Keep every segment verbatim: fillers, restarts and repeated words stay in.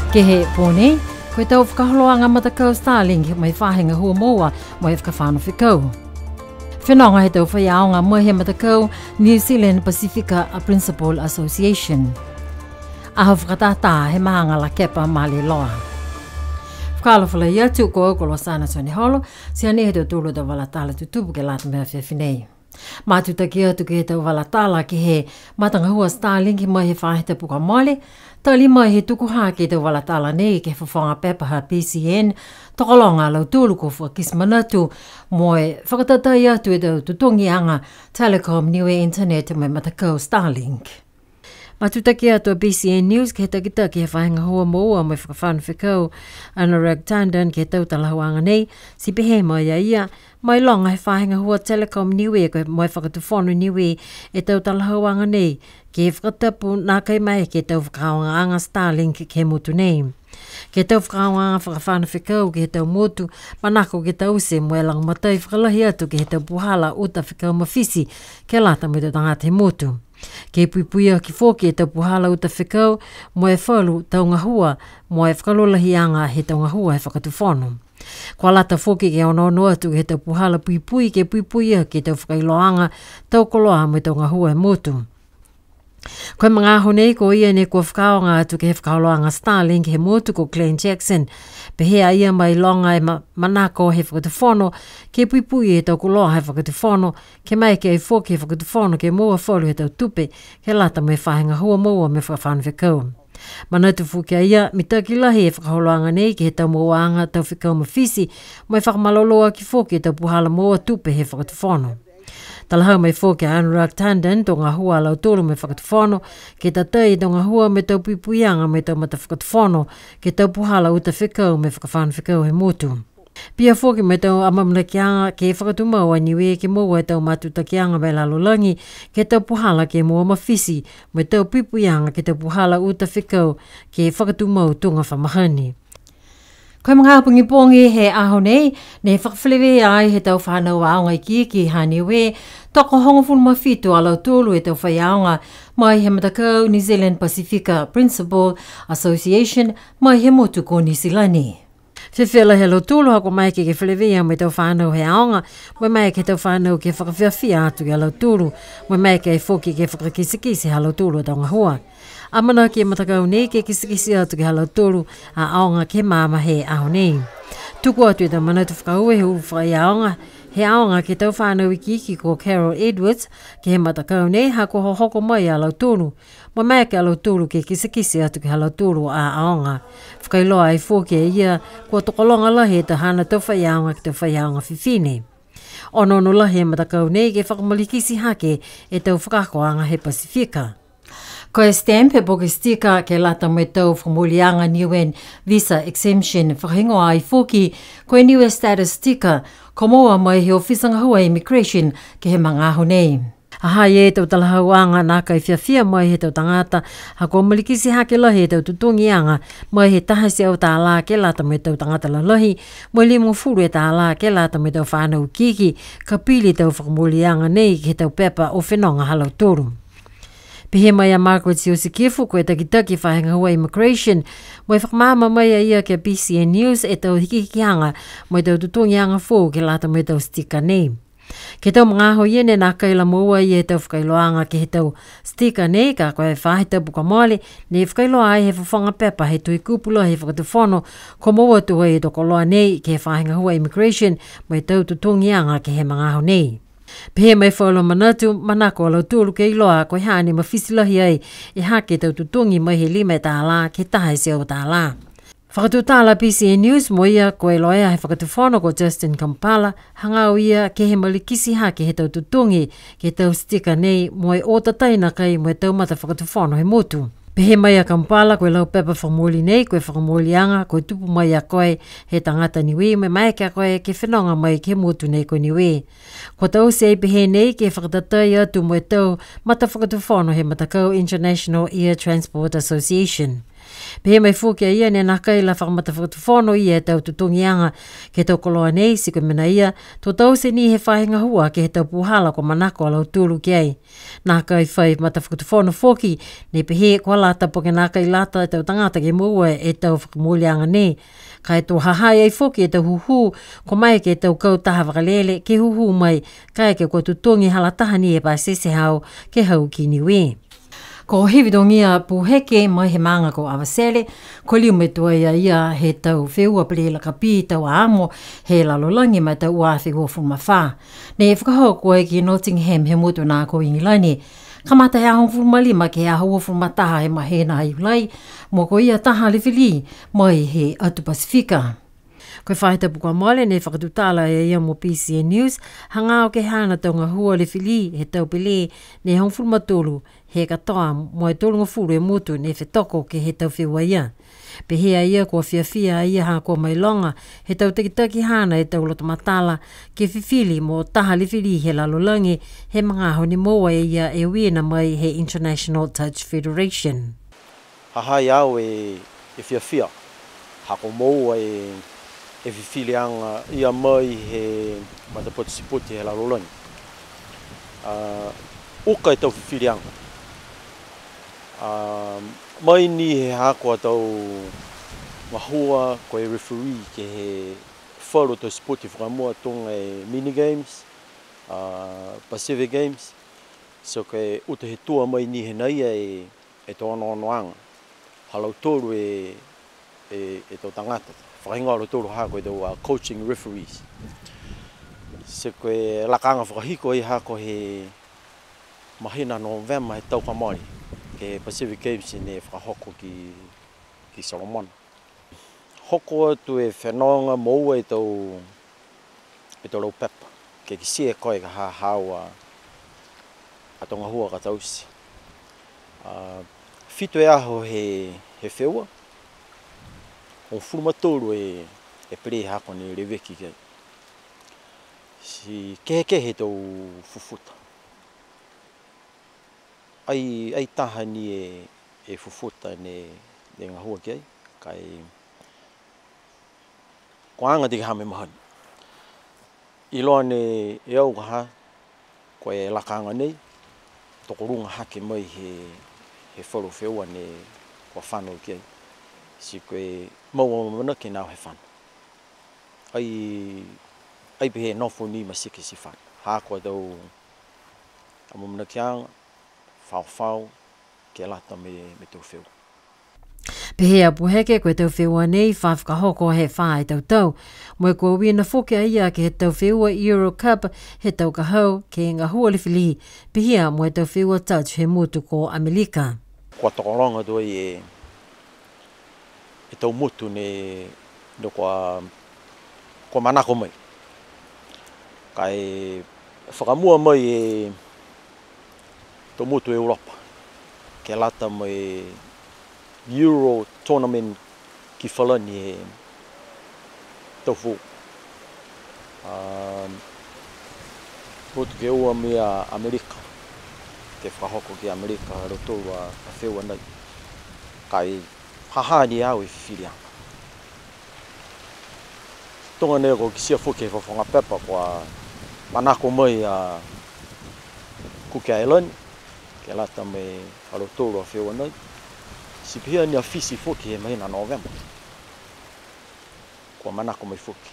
Ke he pō nei, ko e tau fakaholoaga matakau Starlink mai faahi gahua moua mo e fakafano fekau. Fenoga he tau faiaoga mai he matakau New Zealand Pasifika Principal Association. Aho fakatātā he maaga Lakepa Maleloa. Fakaalofa lahi atu, ko au ko Losana Toniholo, ti hanei he tau tolu tau vala tala tutupu ke lata mo e afiafi nei. Matutaki atu ke he tau vala tala ke he matagahua Starlink mai he faahi tapu kua mole, tali mai he tuku hake e tau vala tala nei ke he fofoga pepa ha B C N, tokologa a lautolu kua fakakite manatu mo e fakatatai atu e tau totogiaga Telecom Niue Internet mo e matakau Starlink. Matutaki atu a B C N News ke he takitaki he faahi gahua moua mo e fakafano fekau Anurag Tandon ke he tau talahauaga nei, ti pehē mai a ia, mailoga he faahi gahua Telecom Niue ko e mo e Fakatufono Niue e tau talahauaga nei, ke fakatapu nākai maeke e tau fakaaogaaga Starlink ke he motu nei. Ke he tau fakaaogaaga fakafano fekau ke he tau motu, manako ke taute mo e lagomatai fakalahi atu ke he tau puhala uta fekau mafiti ke lata mo e tau tagata he motu. Ke puipui aki foki e tau puhala uta fekau mo e falu tau gahua mo e fakalaulahiaga he tau gahua he Fakatufono. Kua lata foki ke onoono atu ke he tau puhala puipui ke puipui aki e tau fakailoaga, tau koloa mo e tau gahua he motu. Ko e magaaho nei ko ia ne kua fakaaoga atu ke he fakaholoaga Starlink he motu ko Glenn Jackson. Pehē a ia mailoga e ma-, manako he Fakatufono ke puipui e tau koloa he Fakatufono, ke maeke ai foki he Fakatufono ke moua falu he tau tupe ke lata mo e faahi gahua moua mo e fakafano fekau. Manatu foki a ia, mitaki lahi e fakaholoaga nei ke he tau mouaaga tau fekau mafiti, mo e fakamalolō aki foki e tau puhala moua tupe he Fakatufono. Talahau mai foki a Anurag Tandon, to gahua a lautolu mo e Fakatufono ke tatai e tau gahua mo e tau puipuiaga mo e tau matafakatufono ke he tau puhala uta fekau mo e fakafano fekau he motu. Pihia foki mo e tau amaamanakiaga ke fakatumau a Niue ke moua e tau matutakiaga mai lalolagi ke he tau puhala ke moua mafiti mo e tau puipuiaga ke he tau puhala uta fekau ke fakatumau tuga fa mahani. Ko e magaaho pogipogi he aho nei, ne fakafeleveia ai he tau fanau aoga ikiiki ha Niue, tokohogofulu ma fitu a lautolu e tau faiaoga mai he matakau New Zealand Pasifika Principal Association mai he motu ko Niu Silani. Fiafia lahi a lautolu ha kua maeke ke feleveia mo e tau fanau he aoga, mo e maeke he tau fanau ke fakafiafia atu ki a lautolu, mo e maeke ai foki ke fakakitekite ha lautolu a tau gahua. Amanaki e matakau nei ke kitekite atu ki a lautolu a aoga ke he maama he aho nei. Tuku atu e tau manatu fakaaue he ulu faiaoga he aoga ke he tau fanau ikiiki ko Carol Edwards, ke he matakau nei ha kua hohoko mai a lautolu, mo e maeke a lautolu ke kitekite atu ki a lautolu a aoga. Fakailoa ai foki e ia, kua tokologa lahi e tau haana tau faiaoga ke he tau faiaoga fifine. Onoono lahi e matakau nei ke fakamalikiti hake e tau fakaakoaga he Pasifika. Ko e stamp he poke sticker ke lata mo e tau fakamooliaga Niuean visa exemption, fakahigoa ai foki ko e Niue status sticker, kua moua mai he ofisa gahua immigration ke he magaaho nei. Ha ha i ai e tau talahauaga nākai fiafia mai he tau tagata, ha kua malikiti hake lahi e tau totogiaga mai he taha e teau tālā ke lata mo e tau tagata lalahi, mo e limagofulu e tālā ke lata mo e tau fanau ikiiki, ka pili e tau fakamooliaga nei ke he tau pepa o fenoga ha lautolu. Pehē mai a Margaret Siosikefu, ko e takitaki faahi gahua immigration, mo e fakamaama mai a ia ki a B C N News e tau hikihikiaga mo e tau totogiaga foou ke lata mo e tau sticker nei. Ke he tau magaaho ia ne nākai la moua e ia e tau fakailoaga ke he tau sticker nei, ka ko e faahi tapu kua mole, ne fakailoa ai he fofoga pepa he Tohi Kupu Lahi he Fakatufono, kua moua atu ai e tau koloa nei ke he faahi gahua immigration mo e tau totogiaga ke he magaaho nei. Pehē mai falu a manatu, manako a lautolu ke iloa ko e ha ne mafiti lahi ai e hake e tau totogi mai he lima e tālā ke he taha e teau tālā. Fakatutala a B C N News mo ia ko e loea he Fakatufono ko Justin Kamupala, hagaao ia ke he malikiti hake he tau totogi ke he tau sticker nei mo e o tatai nākai mo e tau matafakatufono he motu. Pehē mai a Kamupala ko e lau pepa fakamooli nei ko e fakamooliaga ko e tupu mai a koe he tagata Niue mo e maeke a koe ke fenoga mai ke he motu nei ko Niue. Kua taute ai pehē nei ke fakatatai atu mo e tau matafakatufono he matakau International Air Transport Association. Pehē mai foki a ia ne nākai la fakamatafakatufono ia e tau totogiaga ke he tau koloa nei, ti ko e mena ia, to taute ni he faahi gahua ke he tau puhala kua manako a lautolu ki ai. Nākai fai matafakatufono foki, ne pehē kua lata po ke nākai lata e tau tagata ke moua e tau fakamooliaga nei. Ka e to ha ha i ai foki e tau hūhū, kua maeke e tau kautaha vakalele ke hūhū mai, kaeke kua totogi hala taha ni e pasese haau ke hau ki Niue. Ko Hivitogia Puheke mai he maaga ko Avatele, kua liu mai tuai a ia he tau feua pele lakapī tau amo he lalolagi ma e tau ua afe uafulu ma fā. Ne fakahoko ai ki Nottingham he motu nā ko Igilani. Kamata he aho hogofulu ma lima ke he aho uafulu ma taha he mahina ha Iulai, mo ko ia taha lefeli mai he atu Pasifika. Ko e faahi tapu kua mole ne fakatutala e ia mo B C N News, hagaao ke he haana tau gahua lefeli he tau pele ne hogofulu ma tolu, he katoa mo e tolugofulu e motu ne fetoko ke he tau feua ia. Pehē a ia kua fiafia a ia ha kua mailoga he tau takitaki haana e tau lotomatala ke fifili mo taha lefeli he lalolagi he magaaho ne moua e ia e uiina mai he International Touch Federation. Ha ha i ai au e, e fiafia, ha kua moua e, e fifiliaga ia mai he matapatu sipoti he lalolagi. A, uka e tau fifiliaga. A, mai ni he haaku a tau gahua ko e referee ke he falu tau sipoti fakamua tuga e Mini Games, a, Pacific Games, so ke uta he tua mai ni he nei e, e tau onoonoaga. Ha lautolu e, e, e tau tagata. Fakahigoa a lautolu ha ko e tau, a, coaching referees. Ti ko e lakaaga fakahiku ai ha ko e he mahina Novema he tau ka mole, ke he Pacific Games ne fakahoko ki, ki Solomona. Hoko atu e fenoga moua e tau, e tau laupepa, ke kitia e koe ka ha ha a, a tau gahua ka taute. A, fitu e aho he, he feua, hogofulu ma tolu e, e pele ha ko e ne leveki ki ai. Ti kehekehe e tau fufuta. Ai, ai taha ni e, e fufuta ne, ne gahua ki ai, ka e kua aga ti ka ha mo e mahani. Iloa ni e au ka ha, ko e lakaaga nei, tokoluga hake mai he, he falu feua ne kua fano ki ai. Ti ko e mau amanaki nā he fano. Ai, ai pehē nofo ni ma siki ti fano. Ha ko e tau amaamanakiaga, faofao, ke lata mo e, mo e tau feua. Pehē a Puheke ko e tau feua nei fa fakahoko he fā e tau tau. Mo e kua uiina foki a ia ke he tau feua Euro Cup he tau ka hau, ke gahua lefeli, pihia mo e tau feua touch he motu ko Amelika. Kua tokologa tuai e, e tau motu ne, ne kua, kua manako mai. Ka e fakamua mai e tau motu Europa, ke lata mo e Euro Tournament ki Falani he tau foou. A, motu ke ua mai a Amelika, ke fakahoko ki Amelika, ha lautolu a, a feua nei. Ka e ha ha ni e au e fifiliaga. Tuga nei kua kitia foki he fafaga pepa kua manako mai a Cook Island, ke lata mo e ha lautolu a feua nei. Ti pihia ni a Fisi foki he mahina Novema. Kua manako mai foki.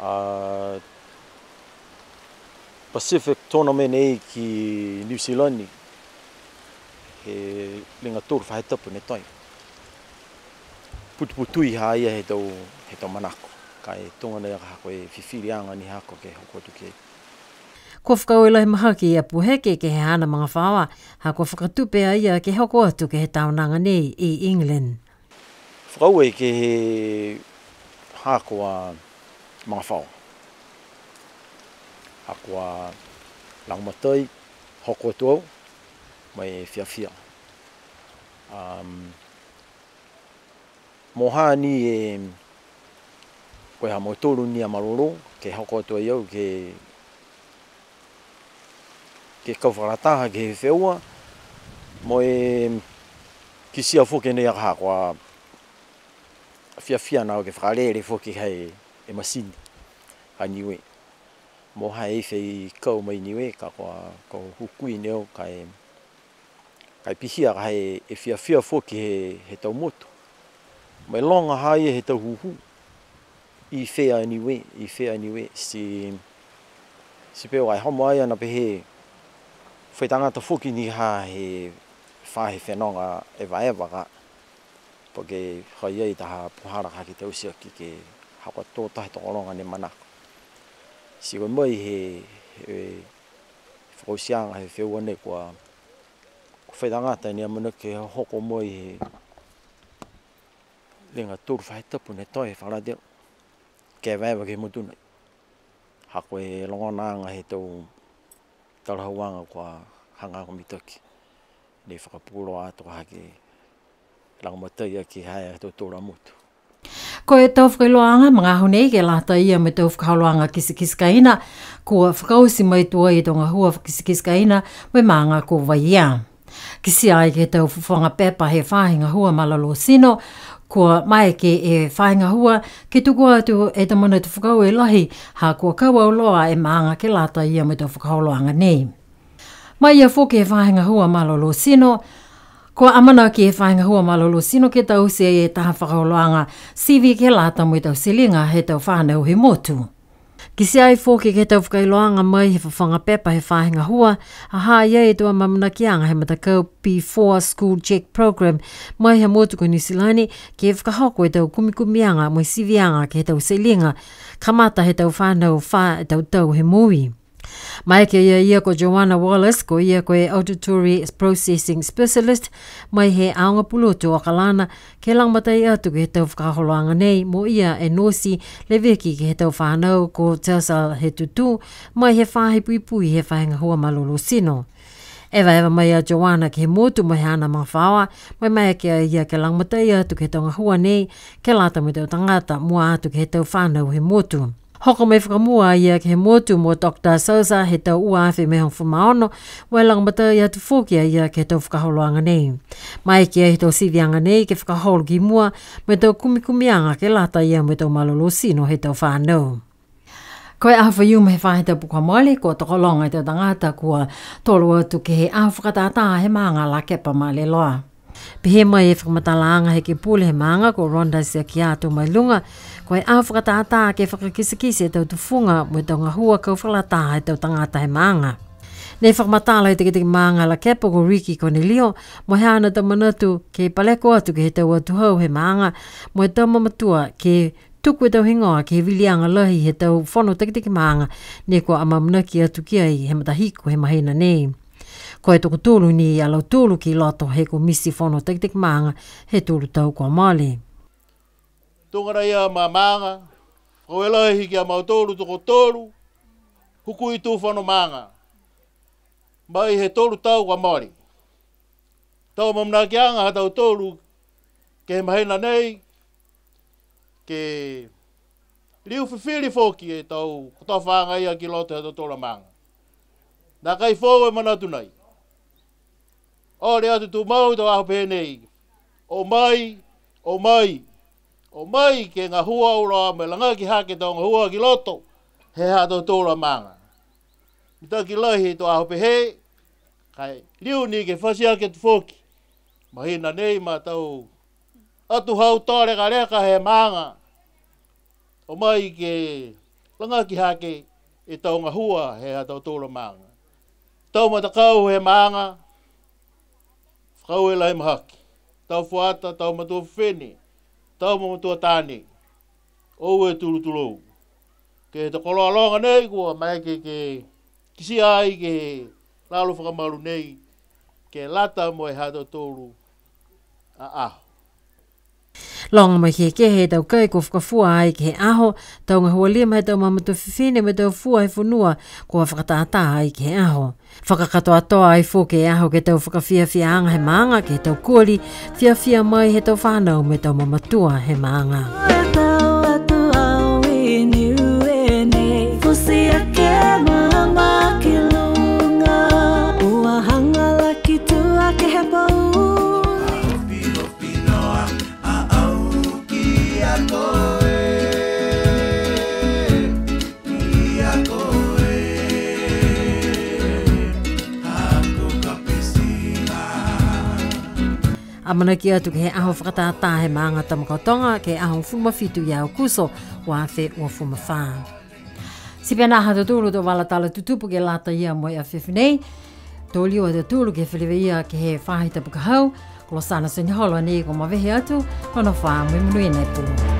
A, Pacific Tournament nei ki New Zealand ni, he liga tolu faahi tapu ne toe. Putuputui ha ia he tau, he tau manako. Ka e tuga nei ha ko e fifiliaga ni ha ko e ke hoko atu ki ai. Kua fakaaue lahi mahaki a Puheke ke he haana magafaoa, ha kua fakatupe a ia ke hoko atu ke he taonaga nei i England. Fakaaue ke he haaku a magafaoa. Haaku a lagomatai, hoko atu au, mo e fiafia. Um, mo ha ni e, ko e ha mautolu ni a malolō, ke hoko atu ai au, ke, ke kau fakalataha ke he feua, mo e Kitia foki nei a ka ha kua fiafia nā ke fakalele foki he e masini ha Niue. Mo ha e fai kau mai Niue, ka kua, kua hukui nei au ka e, ka e pihia ka e, e fiafia foki he, he tau motu. Mo e loga ha ia he tau hūhū. I fē a Niue, i fē a Niue, ti, ti pehē ai homo ai ana pehē, fai tagata foki ni ha he faahi fenoga evaeva ka, po ke ha i ai taha puhala ka ke taute aki ke ha kua tō taha tokologa ne manako. Ti ko e mai he, he fakaotiaga he feua nei kua, kua fai tagata ni amanaki ke hoko mai he liga tolu faahi tapu ne toe he fakalataha. Ke evaeva ke he motu nei. Ha ko e logonaaga he tau talahauaga kua hagahaga mitaki. Ne fakapuloa atu ka ha ke lagomatai aki ha e tau tolu a motu. Ko e tau fakailoaaga magaaho nei ke lata ia mo e tau fakaholoaga kitekite kaina, kua fakaoti mai tuai e tau gahua kitekite kaina mo e maaga ko Vaiea. Kitia ai ke he tau fofoga pepa he faahi gahua malolō tino, kua maeke e faahi gahua ke tuku atu e tau manatu fakaaue lahi, ha kua kau auloa e maaga ke lata ia mo e tau fakaholoaga nei. Mai ia foki he faahi gahua malolō tino, kua amanaki e faahi gahua malolō tino ke taute e taha fakaholoaga sivi ke lata mo e tau teliga he tau fanau he motu. Kitia ai foki ke he tau fakailoaga mai he fofoga pepa he faahi gahua, ha ha i ai e tau amaamanakiaga he matakau P four School Check Program mai he motu ko Niu Silani, ke fakahoko e tau kumikumiaga mo e siviaga ke he tau teliga, kamata he tau fanau fā e tau tau he moui. Maeke ia ia ko Joanna Wallace, ko ia ko e Auditory Processing Specialist mai he Aoga Pulotu Okalana, ke lagomatai atu ke he tau fakaholoaga nei, mo ia e nosi leveki ke he tau fanau ko Tessa Hetutu, mai he faahi puipui he faahi gahua malolō tino. Evaeva mai a Joanna ke he motu mo e haana magafaoa, mo e maeke ia ke lagomatai atu ke he tau gahua nei, ke lata mo e tau tagata, mua atu ke he tau fanau he motu. Hoko mai fakamua a ia ke he motu mo Doctor Sousa he tau ua afe mo e hogofulu ma ono, mo e lagomatai atu foki a ia ke he tau fakaholoaga nei. Maeke ia he tau siviaga nei ke fakaholo ki mua, mo e tau kumikumiaga ke lata ia mo e tau malolō tino he tau fanau. Ko e aho Faiumu he faahi tapu kua mole, kua tokologa e tau tagata kua tolo atu ke he aho fakatātā he maaga Lakepa Maleloa. Pehē mai e fakamatalaaga he ekepule he maaga ko Rhonda Siakiato Mailuga, ko e aho fakatātā ke fakakitekite e tau tufuga mo e tau gahua kau fakalataha he tau tagata he maaga. Ne fakamatala e teketeke maaga Lakepa ko Ricky Cornelio, mo e haana tau manatu ke paleko atu ke he tau atuhau he maaga, mo e tau mamatua ke tuku e tau higoa ke he viliaga lahi he tau fono teketeke maaga, ne kua amaamanaki atu ki ai he matahiku he mahina nei. Ko e tokotolu ni a lautolu ki loto he komiti fono teketeke maaga he tolu tau kua mole. Tuga ia ma maaga, fakaaue lahi ki a mautolu tokotolu, hukui tū fono maaga. Mai he tolu tau kua mole. Tau amaamanakiaga ha tautolu ke he mahina nei, ke liu fifili foki e tau kotofaaga ia ki loto he ha tautolu a maaga. Nākai foou e manatu nei. Ole atu tumau tau aho pehē nei. O mai, o mai, o mai ke gahua auloa mo e lagaki hake tau gahua ki loto he ha tautolu a maaga. Mitaki lahi e tau aho pehē, ka e liu ni ke fati aki atu foki. Mahina nei ma tau atuhau tō lekaleka he maaga. O mai ke lagaki hake e tau gahua he ha tautolu a maaga. Tau matakau he maaga, fakaaue lahi mahaki. Tau fuata, tau matua fifine, tau matua taane. Oue tulutulou. Ke he tau koloa loga nei kua maeke ke kitia ai ke he lalo fakamalu nei, ke lata mo e ha tautolu a aho. Loga mai kehekehe e tau kai kua fakafua ai ke he aho, tau gahua lima he tau mamatua fifine mo e tau fua he fonua kua fakatātā ai ke he aho. Fakakatoatoa ai foki e aho ke he tau fakafiafiaaga he maaga ke he tau koli, fiafia mai he tau fanau mo e tau mamatua he maaga. Amanaki atu ke he aho fakatātā he maaga Tamakautoga, ke he aho hogofulu ma fitu ia Aokuso, ua afe uafulu ma fā. Ti pihia ha tautolu tau vala tala tutupu ke lata ia mo e afiafi nei. To liu a tautolu ke feleveia ke he faahi tapu ka hau, ko Losana Sioneholo nei kua mavehe atu, nonofo ā mo e monuina e pō.